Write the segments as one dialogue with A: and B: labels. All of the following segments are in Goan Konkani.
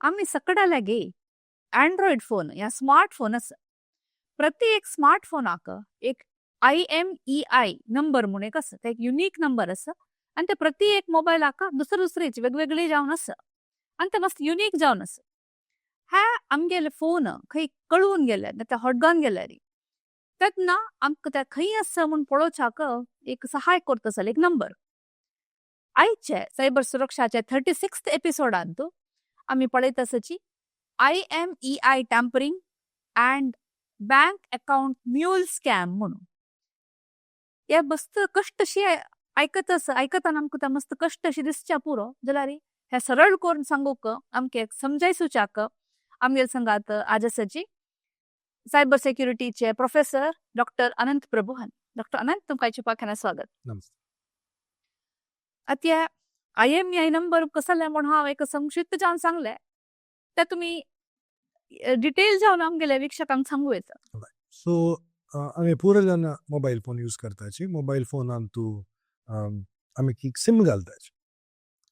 A: आमी सकड्या लागी अँड्रॉयड फोन या स्मार्ट फोन आसा. प्रति एक स्मार्ट फोनाक एक IMEI number म्हूण एक आसा, ते एक युनीक नंबर आसा आनी ते प्रति एक मोबायलाक दुसरे दुसरेच वेगवेगळे जावन आसा आनी ते मस्त युनीक जावन आसा. ह्या आमगेले फोन खंय कळून गेले ना ते हटगान गेल्यार तेन्ना आमकां ते खंय आसा म्हूण पळोवच्याक एक सहाय करता जाल्यार एक नंबर. आयचे सायबर सुरक्षाचे 36th एपिसोडांत आमी पळयत आसाची IMEI tampering and bank account mule scam म्हणून. हे मस्त कश्ट अशी आयकत आसा, आयकतना आमकां ते मस्त कश्ट अशी दिसच्या पुरो जाल्यार हे सरळ करून सांगूक आमकां समजायसुच्याक आमगेले संगात आज आसाची सायबर सेक्युरिटीचे प्रोफेसर डॉक्टर अनंत प्रभू हान. डॉक्टर अनंत, तुमकां आयच्या पाख्यान स्वागत.
B: नमस्ते.
A: आतां IMEI number कसले म्हूण हांव एक संक्षिप्त जावन सांगले, ते तुमी डिटेल जावन आमगेले वीक्षकांक सांगू येता.
B: सो आमी पुरो जन मोबायल फोन यूज करताची. मोबायल फोनांतू आमी एक सिम घालताची.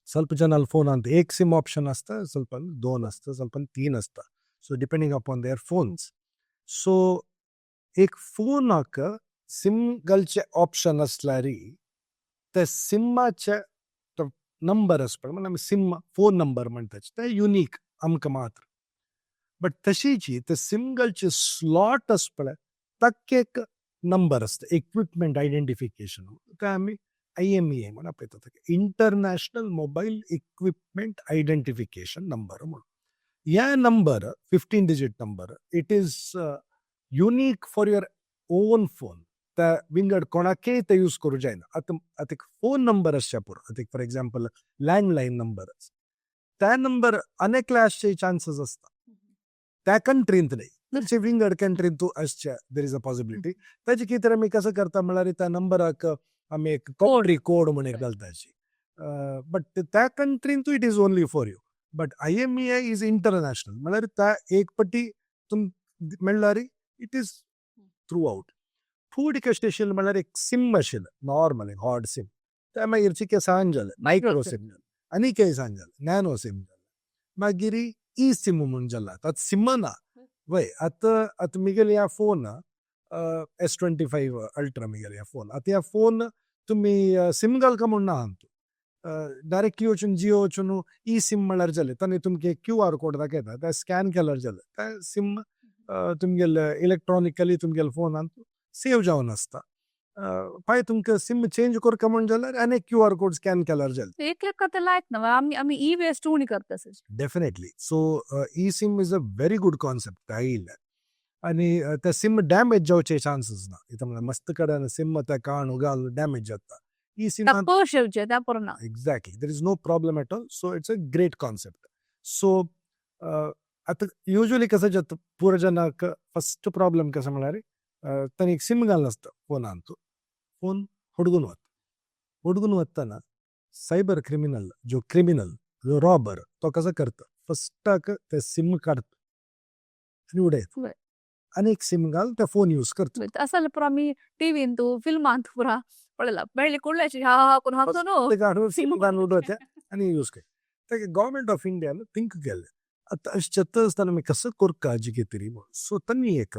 B: ಸ್ವಲ್ಪ ಜನ फोनांत एक सिम ऑप्शन आसता, ಸ್ವಲ್ಪ दोन आसता, ಸ್ವಲ್ಪ तीन आसता. So depending upon their phones. So एक फोनाक सिम घालचे ऑप्शन आसल्यार ते सिमाचे तो नंबर आसता पळय, म्हणल्यार आमी सिम फोन नंबर म्हणटाचे, ते युनीक आमकां मात्र. बट तशीची ते सिम घालचे स्लॉट आसता पळय, ताका एक नंबर आसता, इक्विपमेंट आयडेंटिफिकेशन, ते आमी IMEI म्हूण आपयतात ताका, international mobile equipment identification number म्हणून. ह्या number 15 digit number, it is unique for your own phone. त्या विंगड कोणाकय ते यूज करूं जायना. आतां आतां एक फोन नंबर आसच्या पुरो, आतां एक फॉर एग्जाम्पल लँडलायन नंबर आसा, त्या नंबर अनेकले आसचे चान्सीस आसता, त्या कंट्रींत न्ही, चडशे विंगड कंट्रींत तूं आसचे, there is a possibility. ताजे कितें आमी कसो करता म्हळ्यार त्या नंबराक आमी एक कंट्री कोड म्हूण एक घालताची, बट त्या कंट्रींतूय it is only for you. But IMEI is international, म्हळ्यार त्या एक पट्टी तुम म्हणल्यार it is through out. फुडें कशें आशिल्लें म्हळ्यार एक सिम आशिल्लें, नॉर्मल एक हॉट सिम, ते मागीर चिके सान जालें, मायक्रो सिम जालें, आनी काय सान जालें, नॅनो सिम जालें, मागीर ई सिम म्हूण जाला. आतां सिम ना वय. आतां आतां मिगेले ह्या फोन S25 ultra मिगेले ह्या फोन, आतां ह्या फोन तुमी सिम घालका म्हूण ना, तूं डायरेक्टली वचून जियो वचून ई सिम म्हळ्यार जालें. तांणी तुमकां QR code दाखयता, ते स्कॅन केल्यार जालें, ते सिम तुमगेले इलेक्ट्रॉनिकली तुमगेले फोनान सेव जावन आसता. पाय तुमकां सिम चेंज करका म्हूण जाल्यार आनी QR code scan केल्यार जालें.
A: एक लेखा ते लायक ना, आमी आमी ई वेस्ट उणी करता.
B: Definitely. So e SIM is a very good concept आयिल्लें आनी ते सिम डॅमेज जावचे चान्सीस ना. इतां म्हळ्यार मस्त कडेन सिम ते काण घाल डॅमेज जाता, ई सिम
A: पश येवचे त्या पुरो ना.
B: Exactly, there is no problem at all. So it's a great concept. So आतां युजली कसं जाता, पुरो जनाक फस्ट प्रॉब्लम कसं म्हळ्यार तांणी एक सिम घालून आसता फोनान, फोन हुडगून वता. हुडगून वतना सायबर क्रिमिनल जो क्रिमिनल जो रॉबर तो कसो करता, फस्टाक ते सिम काडटा आनी उडयता आनी एक सिम घाल ते फोन यूज करता.
A: आसा जाल्यार पुरो आमी टिवीन तूं फिल्मांत पुरा पळयला, मेळ्ळी कुडल्याची हा हा करून हांगचो न्हू.
B: ते काडून सिम घालून उडयता आनी यूज करता. ताका गव्हर्मेंट ऑफ इंडियान थिंक केलें, आतां अशें जाता आसतना आमी कसो करका हाजी कितें तरी. सो तांणी एक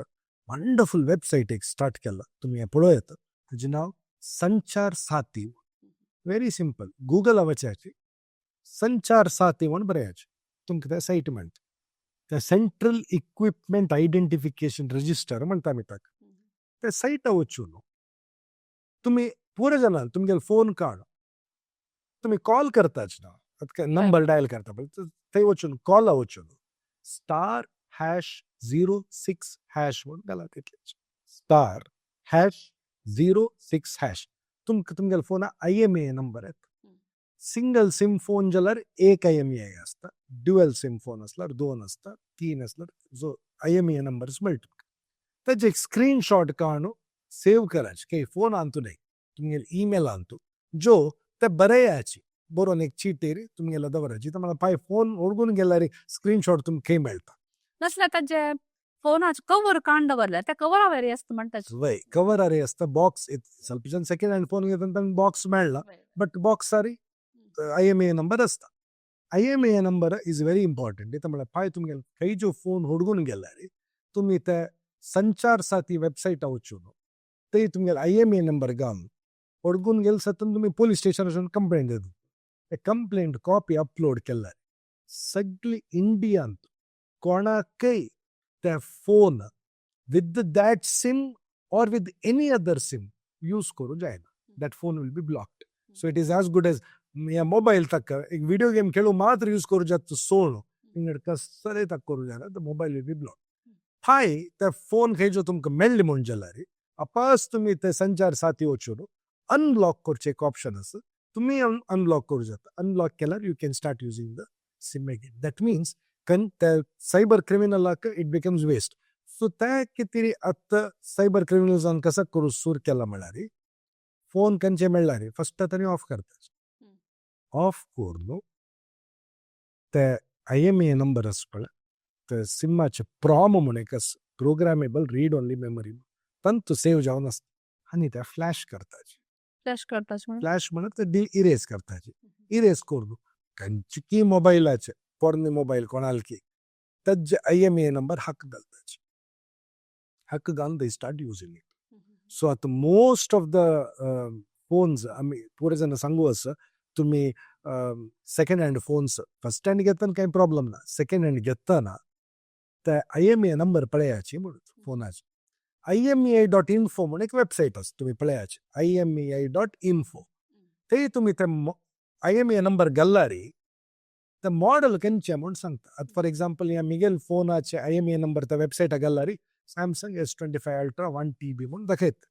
B: वंडरफूल वेबसायट एक स्टार्ट केला, तुमी हें पळोवं येता. ताजें नांव संचार साथी. व्हेरी सिंपल, गुगला वचाची, संचार साथी म्हूण बरयाचे, तुमकां ते सायट मेळटा. ते सेंट्रल इक्विपमेंट आयडेंटिफिकेशन रजिस्टर म्हणटा आमी ताका. ते सायटा वचून तुमी पुरो जाणां तुमगेले फोन काड, तुमी कॉल करताच ना, नंबर डायल करता पळय, थंय वचून कॉला वचून *#06# म्हूण घालात, तितलेच, *#06#. तुमकां तुमगेले फोना IMEI number येता. सिंगल सिम फोन जाल्यार एक IMEI आसता, ड्युअल सिम फोन आसल्यार दोन आसता, तीन आसल्यार जो IMEI numbers मेळटा. ताजे एक स्क्रीनशॉट काडून सेव करायचे, काही फोन आणतो न्ही, तुमगेले ईमेल आणतो जो ते बरयाची, बरोवन एक चिटीर तुमगेले दवराची. मला पाय फोन हुडकून गेल्यार स्क्रीनशॉट तुमकां खंय मेळटा.
A: नासल्यार ताजे फोनाचे कवर काडून दवरल्यार त्या कवरा वयर आसता म्हणटा.
B: वय, कवरार आसता बॉक्स. ಸ್ವಲ್ಪ जन सेकेंड हँड फोन घेता, तांकां बॉक्स मेळना, बट बॉक्सार IMEI number आसता. IMEI number is very important. इथं म्हळ्यार पाय तुमगे खंय जो फोन हुडकून गेल्यार तुमी ते संचार साथी वेबसायटा वचून ते तुमगेले आयएमईआय नंबर घालून हुडकून गेले सतून तुमी पोलीस स्टेशनार वचून कंप्लेंट दिता. ते कंप्लेंट कॉपी अपलोड केल्यार सगळी इंडियांत कोणाकय ते phone with that SIM or with any other SIM use करूं जायना. That phone will be blocked. So it is as good as ह्या मोबायल ताका एक व्हिडिओ गेम खेळू मात्र यूज करूं जाता सोड, विंगड कसले ताका करूं जायना. The mobile will be block. थाय ते फोन खंय जो तुमकां मेळ्ळे म्हूण जाल्यार अपास तुमी ते संचार साथी वचून अनब्लॉक करचें एक ऑप्शन आसा. तुमी अनब्लॉक करूं जाता. अनब्लॉक केल्यार you can start using the SIM again. That means कन ते सायबर क्रिमिनलाक it becomes waste. सो ते कितें आतां सायबर क्रिमिनल्सान कसो करूं सूर केला म्हळ्यार फोन खंयचे मेळ्ळार फस्ट तांणी ऑफ करता. ऑफ करून ते आयएमईआय नंबर आसा पळय, ते सिमाचे प्रॉम म्हूण एक आसा, प्रोग्रामेबल रीड ओनली मेमरी, तांतू सेव जावन आसता आनी ते फ्लॅश करताचे.
A: फ्लॅश करताच म्हणून?
B: फ्लॅश म्हणत ते इरेज करताचे. इरेज करून खंयची मोबायलाचे पोरणे मोबायल कोणालकी तेजे आयएमईआय नंबर हक घालताचे. हक घालून they start using it. So आतां मोस्ट ऑफ the phones आमी पुरे जाणां सांगू आसा, तुमी second hand phones, first hand घेतना कांय प्रॉब्लम ना, सेकंड हँड घेतना ते आयएमईआय नंबर पळयाची म्हणून फोनाचे. IMEI.info म्हूण एक वेबसायट आसा, तुमी पळयाची, IMEI.info. ते तुमी ते आयएमईआय नंबर घालल्यार ते मॉडल खंयचे म्हूण सांगता. आतां फॉर एग्जाम्पल ह्या मिगेल फोनाचे आयएमईआय नंबर त्या वेबसायटार घालल्यार Samsung S25 Ultra 1 TB म्हूण दाखयता.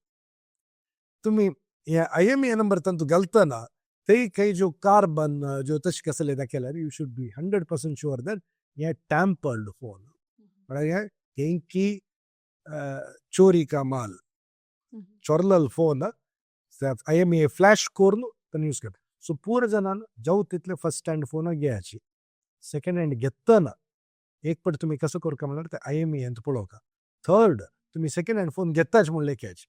B: तुमी हे आयएमईआय नंबर तांतू घालतना ते काही जो कार्बन जो तशें कसले दाखयल्यार you should be 100% sure that हे टॅम्पर्ड फोन, म्हळ्यार हे तेंकी चोरी का माल, चोरलेलो फोन आयएमईआय फ्लॅश करून ताणें यूज करता. सो पूर जाणान जावं तितले फर्स्ट हँड फोन घेयाची. सेकंड हँड घेतना एक पट तुमी कसो करता म्हणल्यार ते आयएमईआय पळोवका. थर्ड, तुमी सेकंड हँड फोन घेताच म्हूण लेख्याचे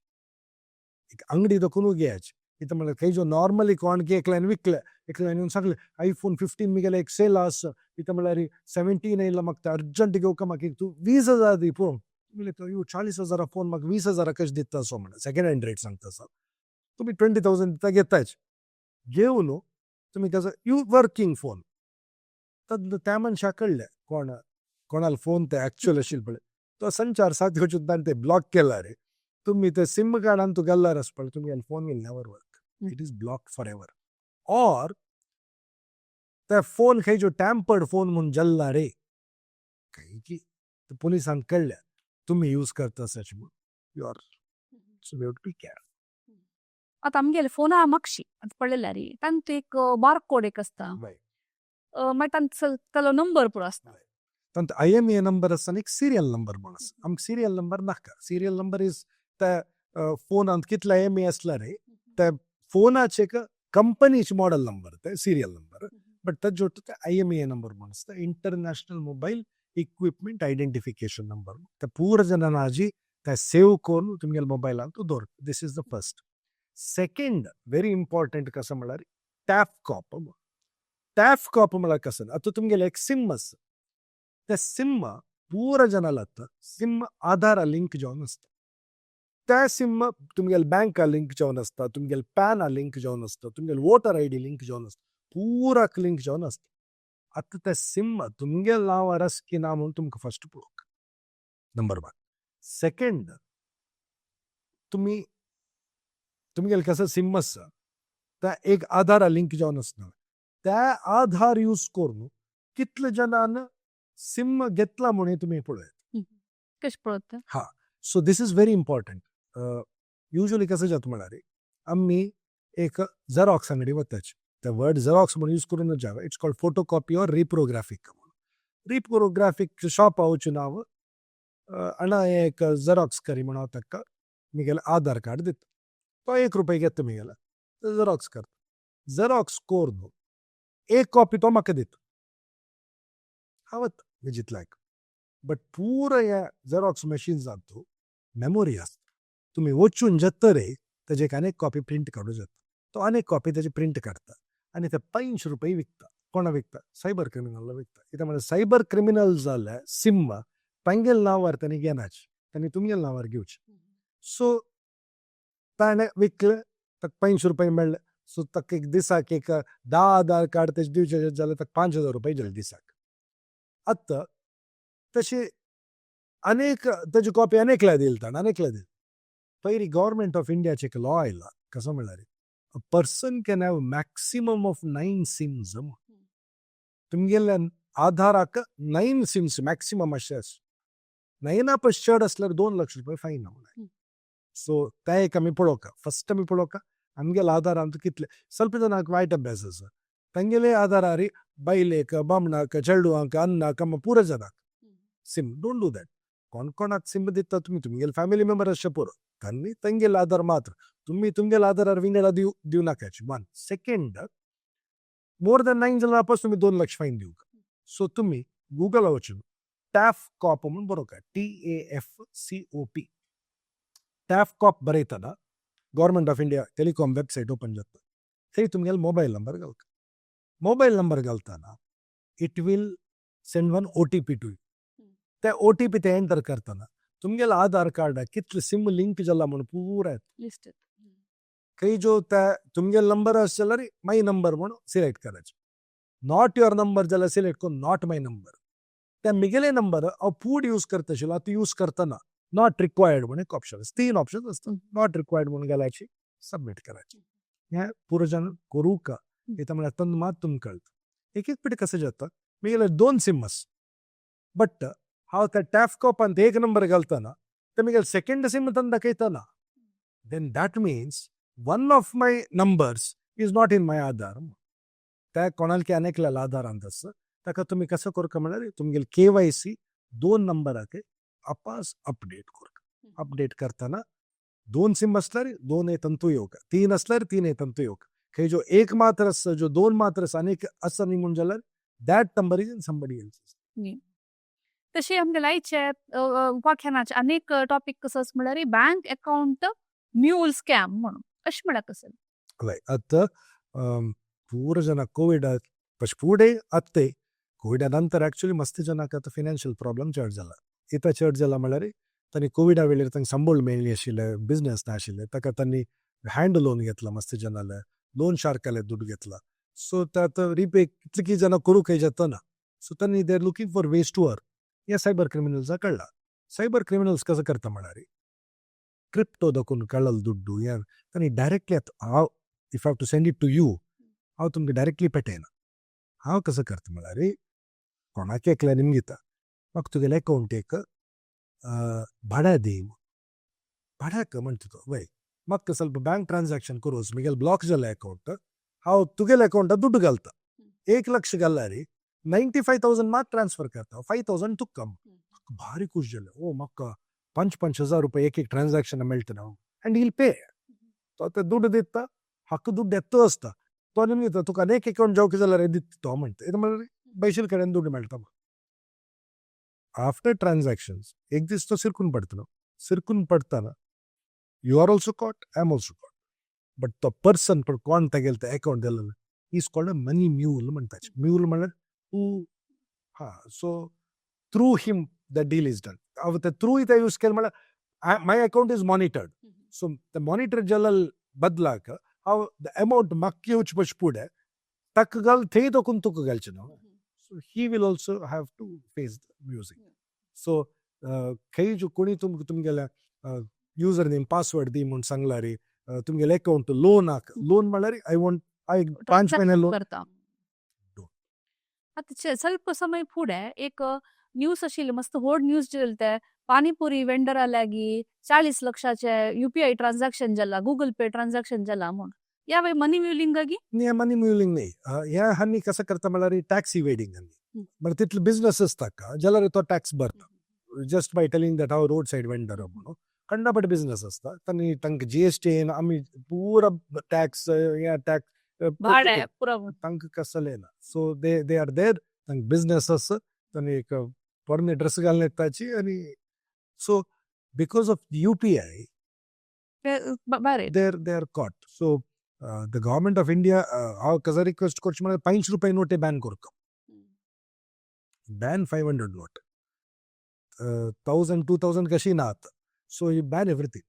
B: एक अंगडी दाखोवन घेयाचे. कितें म्हणल्यार खंय जो नॉर्मली कोण की एकल्यान विकले, एकल्यान येवन सांगले आयफोन 15 मिगेले एक सेल आसा, कितें म्हणल्यार 17 येयला, म्हाका अर्जंट घेवका, म्हाका तूं 20,000 दी पळोवंक. तुमी यो 40,000 फोन म्हाका 20,000 कशें दिता असो म्हणटा, सेकंड हँड रेट सांगता आसा. तुमी 20,000 दिता घेताच. घेवन तुमी कसो you working phone त्या मनशाक कळ्ळें कोण कोणालो फोन ते एक्चुअल आशिल्ले पळय, तो संचार साथ वचून ताणें ते ब्लॉक केला रे. तुमी ते सिम कार्डान तूं घालल्यार आसा पळय, तुमगेले phone will never work. It is block for ever. Or ते फोन खंय जो टॅम्पर्ड फोन म्हूण जल्ला रे खंय की पुलिसांक कळ्ळ्या तुमी यूज करता अशें म्हूण, you are so you be care.
A: आतां आमगेले फोना मागशी आतां पळयल्यार तांतू एक बार कोड एक आसता, मागीर तांचो तालो नंबर पुरो आसता.
B: तांतू आयएमईआय नंबर आसता आनी एक सिरियल नंबर म्हूण आसा. आमकां सिरियल नंबर नाका. सिरियल नंबर is त्या फोनांत कितले आयएमईआय आसला रे त्या फोनाचे एक कंपनीचे मॉडल नंबर ते सिरियल नंबर. बट ताजे ते आयएमईआय नंबर म्हूण आसता, international mobile equipment identification number. ते पूर जाणां ते सेव करून तुमगेले मोबायलांत दवर. This is the first. Second very important कसं म्हळ्यार टॅफ कॉप. टॅफ कॉप म्हळ्यार कसं, आतां तुमगेलें एक सिम आसा, ते सिम पूरा जनाला सिम आधारा लिंक जावन आसता. त्या सिम तुमगेले बँका लिंक जावन आसता, तुमगेले पॅना लिंक जावन आसता, तुमगेले वोटर आयडी लिंक जावन आसता, पुराक लिंक जावन आसता. आतां ते सिम तुमगेले नांवार आसा की ना म्हूण तुमकां फर्स्ट पळोवंक, नंबर वन. सेकंड, तुमी तुमगेले कसं सिम आसा त्या एक आधारा लिंक जावन आसना. त्या आधार यूज करून कितले जाणान सिम घेतला म्हणून तुमी पळयात.
A: कशें पळयता?
B: So this is very important. Usually कसं जाता म्हळ्यार आमी एक झेरॉक्स अंगडी वताचे. ते वर्ड झेरॉक्स म्हणून यूज करूनच जावं, it's called photo copy or reprographic म्हणून. रिप्रोग्राफीक शॉपा वचून हांव अण्णा एक झेरॉक्स करी म्हणून हांव ताका मिगेलें आधार कार्ड दिता. तो 1 रुपये घेता, मिगेले झेरॉक्स करता. झेरॉक्स करून एक कॉपी तो म्हाका दिता. हांव वता विजितलाक. बट पुरा ह्या झेरॉक्स मशीन्सांतू मेमोरी आसता. तुमी वचून जातरे तेजे एक आनीक कॉपी प्रिंट काडूं जाता. तो आनीक कॉपी तेजी प्रिंट काडटा आनी ते 5 रुपये विकता. कोणा विकता? सायबर क्रिमिनल विकता. कित्याक म्हळ्यार सायबर क्रिमिनल जाल्यार सिम तांगेले नांवार तांणी घेनाच, तांणी तुमगेले नांवार घेवचे. सो ताणें विकले, ताका 500 रुपये मेळ्ळे. सो ताका एक दिसाक एक 10,000 कार्ड तेजे दिवचे जाल्यार ताका 5,000 रुपये जाले दिसाक. आतां तशें अनेक ताजी कॉपी अनेकल्या दिली ताणें, अनेकल्या दिली. पयली गव्हर्मेंट ऑफ इंडियाचे एक लॉ आयला. कसो म्हळ्यार, a person can have maximum of nine SIMs. तुमगेल्या आधाराक नायन सिम्स मॅक्सिमम अशें आसा. नायना पस चड आसल्यार 2 लक्ष रुपये फायन. सो तें एक आमी पळोवका. फस्ट आमी पळोवका आमगेल्या आधारान कितले. ಸ್ವಲ್ಪ जनांक वायट अभ्यास आसा, तांगेले आधारार बायलेक, बामणाक, चेडवांक, अन्नाक, पुरो जनांक सिम. Don't do that. कोण कोणाक सिम दिता तुमी, तुमगेले फॅमिली मेंबर आसचे पुरो, तांणी तांगेले आधार मात्र. तुमी तुमगेले आधारार विंगडा दिवं नाकाची. One second, more than nine जाल्यार वापस तुमी 2 लक्ष फायन दिवंक. सो तुमी गुगला वचून टॅफ कॉप म्हणून बरोवका, TAFCOP. टॅफ कॉप बरयतना Government of India telecom website open जाता. थंय तुमगेलो मोबायल नंबर घालता. मोबायल नंबर घालतना it will send one OTP to you. ते ओटीपी ते एंटर करतना तुमगेलो आधार कार्डाक कितले सिम लिंक जाला म्हणून पुरा येता.
A: लिस्ट.
B: खंय जो त्या तुमगेलो नंबर आसा जाल्यार माय नंबर म्हणून सिलेक्ट करायचे. Not your number जाल्यार सिलेक्ट करून not my number. त्या मिगेले नंबर हांव पूड यूज करता आशिल्लो, आतां यूज करतना not required म्हणून एक ऑप्शन आसा. तीन ऑप्शन आसता. Not required म्हणून घालायची, सबमीट करायची. हें पुरो करूं का कित्याक म्हळ्यार आतां मात तुमकां कळटा. एक एक फावटी कशें जाता, मिगेले दोन सिम आसा, बट हांव त्या टॅफ कॉपांत एक नंबर घालतना ते मिगेले सेकंड सिम तांकां दाखयतना, then that means one of my numbers is not in my Aadhaar. त्या कोणाक आनी आधारांत आसा ताका तुमी कसो करका म्हळ्यार, तुमगेले केवायसी दोन नंबराक आपास अपडेट करका. अपडेट करतना दोन सिम आसल्यार दोन तंतू येवका, तीन आसल्यार तीन तंतू येवका. खंय जो एक मात्र आसा, जो दोन मात्र आसा आनी एक आसा न्ही म्हूण जाल्यार that number is in somebody else.
A: तशी आमगे आयचे उपाख्यानाचे अनेक टॉपिक कसो आसा म्हळ्यार बँक अकाउंट म्यूल स्कॅम म्हणून. अशें म्हळ्यार कसं?
B: हय, आतां पूरा जन कोविड फुडें, आत्ते कोविडा नंतर ॲक्च्युली मस्त जनाक आतां फिनान्शियल प्रॉब्लम चड जाला. इता चड जाला म्हळ्यार, तांणी कोविडा वेळेर तांकां संबळ मेळ्ळी आशिल्ले, बिजनेस नाशिल्ले, ताका तांणी हँड लोन घेतला, मस्त जनाले लोन शार्काले दुड्ड घेतला. सो ते आतां रिपे कितले जाणां करूंक जाता ना. सो तांणी they are looking for ways to earn. हे सायबर क्रिमिनल्साक कळ्ळा. सायबर क्रिमिनल्स कसो करता म्हळ्यार, क्रिप्टो दाखोवन कळ्ळल दुड्डू हे तांणी डायरेक्टली. आतां हांव if have to send it to you, हांव तुमकां डायरेक्टली पेटयना. हांव कसो करता म्हळ्यार, कोणाक एकल्या निमगिता, म्हाका तुगेलें अकावंट एक भाड्या दी. भाड्याक म्हणटा तो, वय म्हाका ಸ್ವಲ್ಪ बँक ट्रान्झॅक्शन करूं, म्हगेलें ब्लॉक जालें अकावंट, हांव तुगेल्या अकावंटात दुड्ड घालता. 1 लक्ष घाल्यार 95,000 मात ट्रान्सफर करता, 5,000 तुका. भारी खुश जालें, ओ म्हाका 5-5 हजार रुपये एक एक ट्रान्झॅक्शन मेळटा न्हू. And hill pay. तो आतां दुड्ड दिता, हक्क दुड्ड येतो आसता. तो निमगिता, तुका आनी एक अकावंट जावंक जाल्यार दिता तो म्हणटा. कितें म्हळ्यार बैशील कडेन दुड्ड मेळटा. आफ्टर ट्रान्झॅक्शन्स एक दीस तो सिरकून पडटलो. सिरकून पडटना you are also caught, I am also caught, but तो पर्सन पण कोण तागेले ते अकावंट दिलेलें is called a money mule म्हणटाचे. Mule म्हळ्यार हू हा, so through him the deal is done. हांव ते थ्रू ते यूज केलें म्हळ्यार my account is monitored. So ते मॉनिटर जाल्या बदलाक हांव the amount म्हाका येवचे पयशे फुडें ताका घाल, थंय दोकून तुका घालचें न्हू. So he will also have to face the music. So खंय जो कोणी तुमकां तुमगेल्या युजर नेम पासवर्ड दी म्हूण सांगला रे, तुमगेले अकावंट लोनाक, लोन म्हळ्यार I want I 5 महिने लोन.
A: करता. आतां ಸ್ವಲ್ಪ ಸಮಯ फुडें एक न्यूज आशिल्ली, मस्त व्हड न्यूज दिले ते पानीपुरी वेंडरा लागी 40 लक्षाचे युपीआय ट्रान्झॅक्शन जाला, गुगल पे ट्रान्झॅक्शन जाला म्हूण. या वे मनी म्युलिंग गी?
B: हे मनी म्युलिंग न्ही. ह्या हांनी कसं करता म्हळ्यार, टॅक्स इवेडिंग हांनी. म्हळ्यार तितले बिझनस ताका जाल्यार तो टॅक्स भरता, जस्ट बाय टेलिंग that हांव रोड सायड वेंडर म्हणून. कंडापट बिझनस आसता तांणी, तांकां जीएसटी आमी पुरा टॅक्स हे टॅक्स
A: भाडें पुरा.
B: तांकां कसलें ना. So they are there, तांकां बिझनस आसा, तांणी एक पोरणे ड्रेस घालून येताची. आनी so because of UPI
A: बरें.
B: They are caught. So The government of India, हांव कसो रिक्वेस्ट करचें म्हळ्यार, 5 रुपये नोटे बॅन करता. Ban 500 note. 1000, 2000 कशी ना आतां. So you ban everything.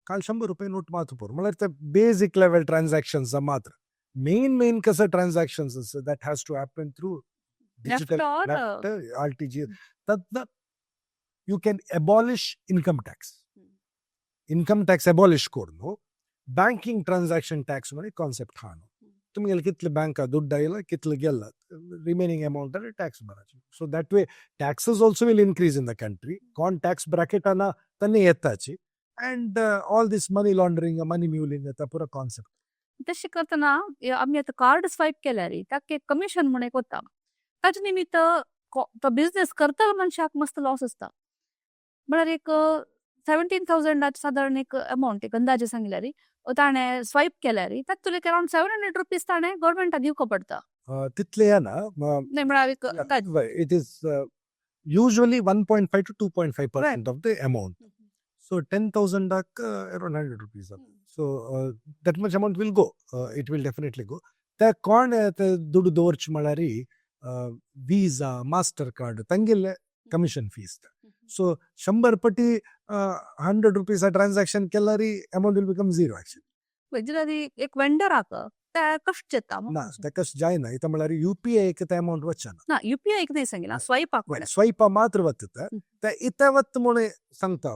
B: काल 100 रुपये नोट मात्र पुरो. म्हळ्यार ते बेसिक लेवल ट्रान्झॅक्शन्स मात्र. मेन मेन कसं ट्रान्झॅक्शन्स आसा, that has to happen through digital.
A: Or
B: RTGS. तद् you can abolish income tax. Income tax abolish करून बँकिंग ट्रान्झॅक्शन टॅक्स म्हण कॉन्सेप्ट हा न्हू. तुमगेले कितले बँका दुड्ड आयला, कितले गेला, रिमेनिंग अमाउंट टॅक्स भरायचे. So that way taxes also will increase in the country. कोण टॅक्स ब्रॅकेटाना तन्ने येताची and all this money laundering, money muling येता पुरा कॉन्सेप्ट.
A: तशें करतना हे आमी आतां कार्ड स्वायप केल्यार ताका एक कमिशन म्हूण एक वता. ताजे निमित्त तो बिझनेस करतलो मनशाक मस्त लॉस आसता. म्हळ्यार एक 17,000 सादारण एक अमाउंट, एक अंदाजे सांगल्यार, ताणें स्वायप केल्यार तातूंत एक अरावंड 700 रुपीज ताणें गव्हर्मेंटाक दिवको पडटा.
B: तितले येना.
A: न्हय, म्हळ्यार एक अंदाज.
B: It is usually 1.5 to 2.5% of the amount. So 10,000 around 100 rupees. So that much amount will go. It will definitely go. त्या कोण ते दुಡ್ಡು दवरचे म्हळ्यार विजा, मास्टर कार्ड ತಂಗೆಲ್ಲ ಕಮಿಷನ್ ಫೀಸ್. ಸೊ 100 ಪಟ್ಟಿ 100 रुपीज ट्रान्झॅक्शन केल्यारी amount will become zero actually.
A: वज्रारी एक वेंडराक ते कश्ट येता.
B: ना, ते कशें जायना. इतां म्हळ्यार यूपीआय ते अमाउंट वचना.
A: ना, युपीआय नाही सांगितलं, स्वायप.
B: स्वैप मात्र वता. ते इतां वत म्हूण सांगता.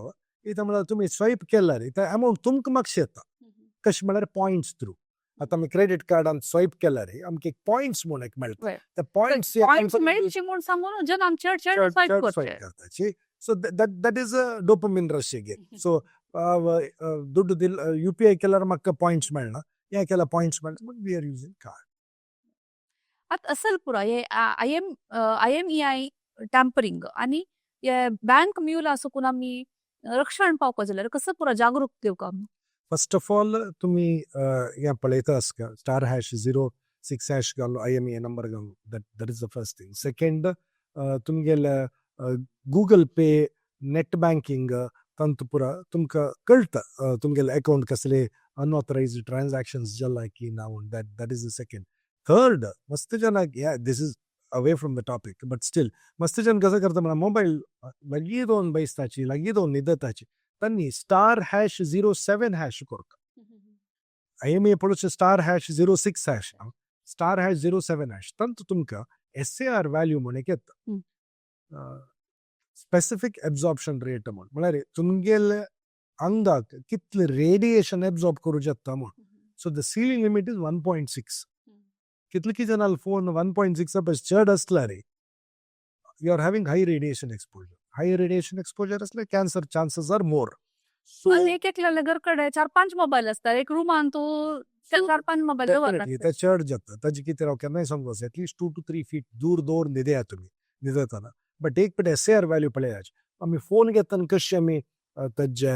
B: इतां म्हळ्यार तुमी स्वैप केल्यार ते अमाउंट तुमकां मातशें येता. कशें म्हळ्यार पॉयंट्स थ्रू. आतां आमी क्रेडीट कार्डान स्वैप केल्यार आमकां एक पॉयंट्स म्हूण एक मेळटा. ते पॉयंट्स
A: पॉयंट्स मेळचे म्हूण सांगून जनान चड चड स्वायप करचे.
B: करताची. So that is a dopamine rush again. So दुड्ಡು दिल, यूपीआय केल्यार म्हाका पॉयंट्स मेळना, हें केल्यार पॉयंट्स मेळना, but we are using card.
A: आतां असल पुरा हे आयएमईआय टॅम्परिंग आणि हे बँक म्यूल चुकून आमी रक्षण पावपा जाल्यार कसं पुरा जागरूक दिवका?
B: फर्स्ट ऑफ ऑल तुमी हें पळयता आसता, *#06# घालून आयएमईआय नंबर घालून. That is the first thing. Second, तुमगेले गुगल पे, नेट बँकिंग ತಂತು ಪೂರ तुमकां कळटा तुमगेले अकाउंट कसले अनऑथरायज्ड ट्रान्झॅक्शन्स जाला की ना. That is the second. Third, मस्त जन, this is away from the topic but still, मस्त जन कसं करता म्हणा, मोबाईल लागीं दोन बैसताची, लागीं दोन न्हिदताची, तांणी *#07# करता. आयएमईआय पळोवचें *#06#, *#07#. तंत तुमकां एसएआर व्हॅल्यू म्हूण एक येता, स्पेसिफीक एब्झॉर्प्शन रेट म्हूण. म्हळ्यार तुमगेले अंगाक कितले रेडिएशन एब्झॉर्ब करूं शकता म्हूण. So the ceiling limit is 1.6. कितले की जणांल फोन 1.6 परस चड आसल्यार you are having high radiation exposure. High radiation exposure असल्यार cancer chances are more. So
A: आणि एक एकल्याल्या घरकडे चार पांच मोबाईल असतात. एक रुमान तू चार पांच मोबाईल दवरतात.
B: डेफिनेटली ते चड जाता. ताजे कितें राव केन्नाय समज at least 2 to 3 feet दूर दवर न्हिदया तुमी न्हिदतना. बट एक पट एसएआर व्हॅल्यू पळयाच. आमी फोन घेतना कशें आमी ताजे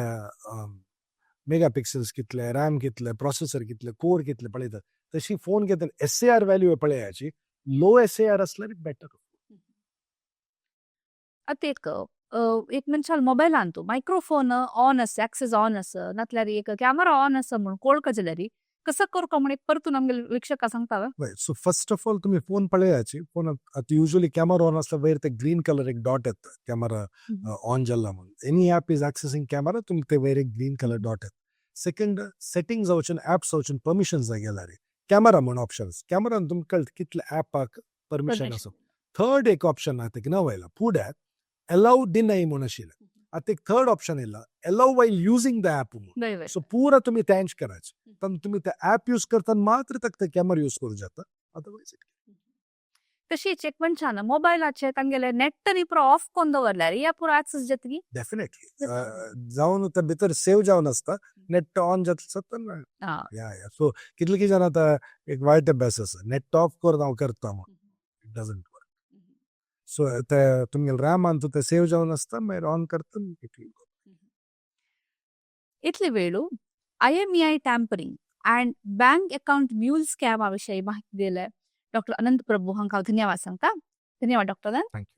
B: मेगा पिक्सल्स कितले, रॅम कितले, प्रोसेसर कितले, कोर कितले पळयतात, तशी फोन घेतना एसएआर व्हॅल्यू पळयाची. लो एसएआर असल्यार बेटर.
A: आतां एक एक मनशाल मोबायलान तूं मायक्रोफोन ऑन आसा, एक्सेस ऑन आसा, नातल्यार एक कॅमेरा ऑन आसा म्हणून कळका जाल्यार कसं करूका म्हण एक परतून आमगेले वीक्षका सांगता वे?
B: सो फर्स्ट ऑफ ऑल तुमी फोन पळयाची. फोन आतां युजली कॅमेरा ऑन आसल्यार वयर ते ग्रीन कलर एक डॉट येता, कॅमेरा ऑन जाला म्हणून. Any app is accessing camera, तुमकां ते वयर एक ग्रीन कलर डॉट येता. सेकंड, सेटिंग्स वचून, ॲप्स वचून, परमिशन्स गेल्यार कॅमेरा म्हूण ऑप्शन्स. कॅमेरान तुमकां कळटा कितले ॲपाक परमिशन आसा. थर्ड एक ऑप्शन आहा, ते नवो येयला फुडें, अलाव डिनाय म्हूण आशिल्लें. आतां एक थर्ड ऑप्शन येयला, allow while using the app म्हणून.
A: बरोबर.
B: सो पुरा तुमी तेंच करायचे. पण तुम्ही ते ॲप यूज करताना मात्र ताका ते कॅमेरा यूज करूं जाता, अदरवायज
A: तशीच एक मनशान मोबायलाचे तांगेले नेट नी पुरो ऑफ करून दवरल्यार या पुरो ऍक्सेस जातकी?
B: डेफिनेटली जावन ते भितर सेव जावन आसता. नेट ऑन जाता तेन्ना. या या सो कितले की जाण आतां एक वायट अभ्यास आसा, नेट ऑफ करून हांव करता म्हूण. It doesn't work. सो ते तुमगेले रॅमान ते सेव जावन आसता. मागीर ऑन करता, it will go.
A: इतले वेळू IMEI tampering and bank account mule स्कॅमा विषयी माहिती दिले डॉक्टर अनंत प्रभू हांकां हांव धन्यवाद सांगता. धन्यवाद डॉक्टर अनंत.
B: Thank you.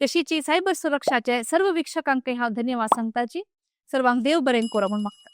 A: तशीची सायबर सुरक्षाचे सर्व वीक्षकांकय हांव धन्यवाद सांगताची. सर्वांक देव बरें करो म्हूण मागता.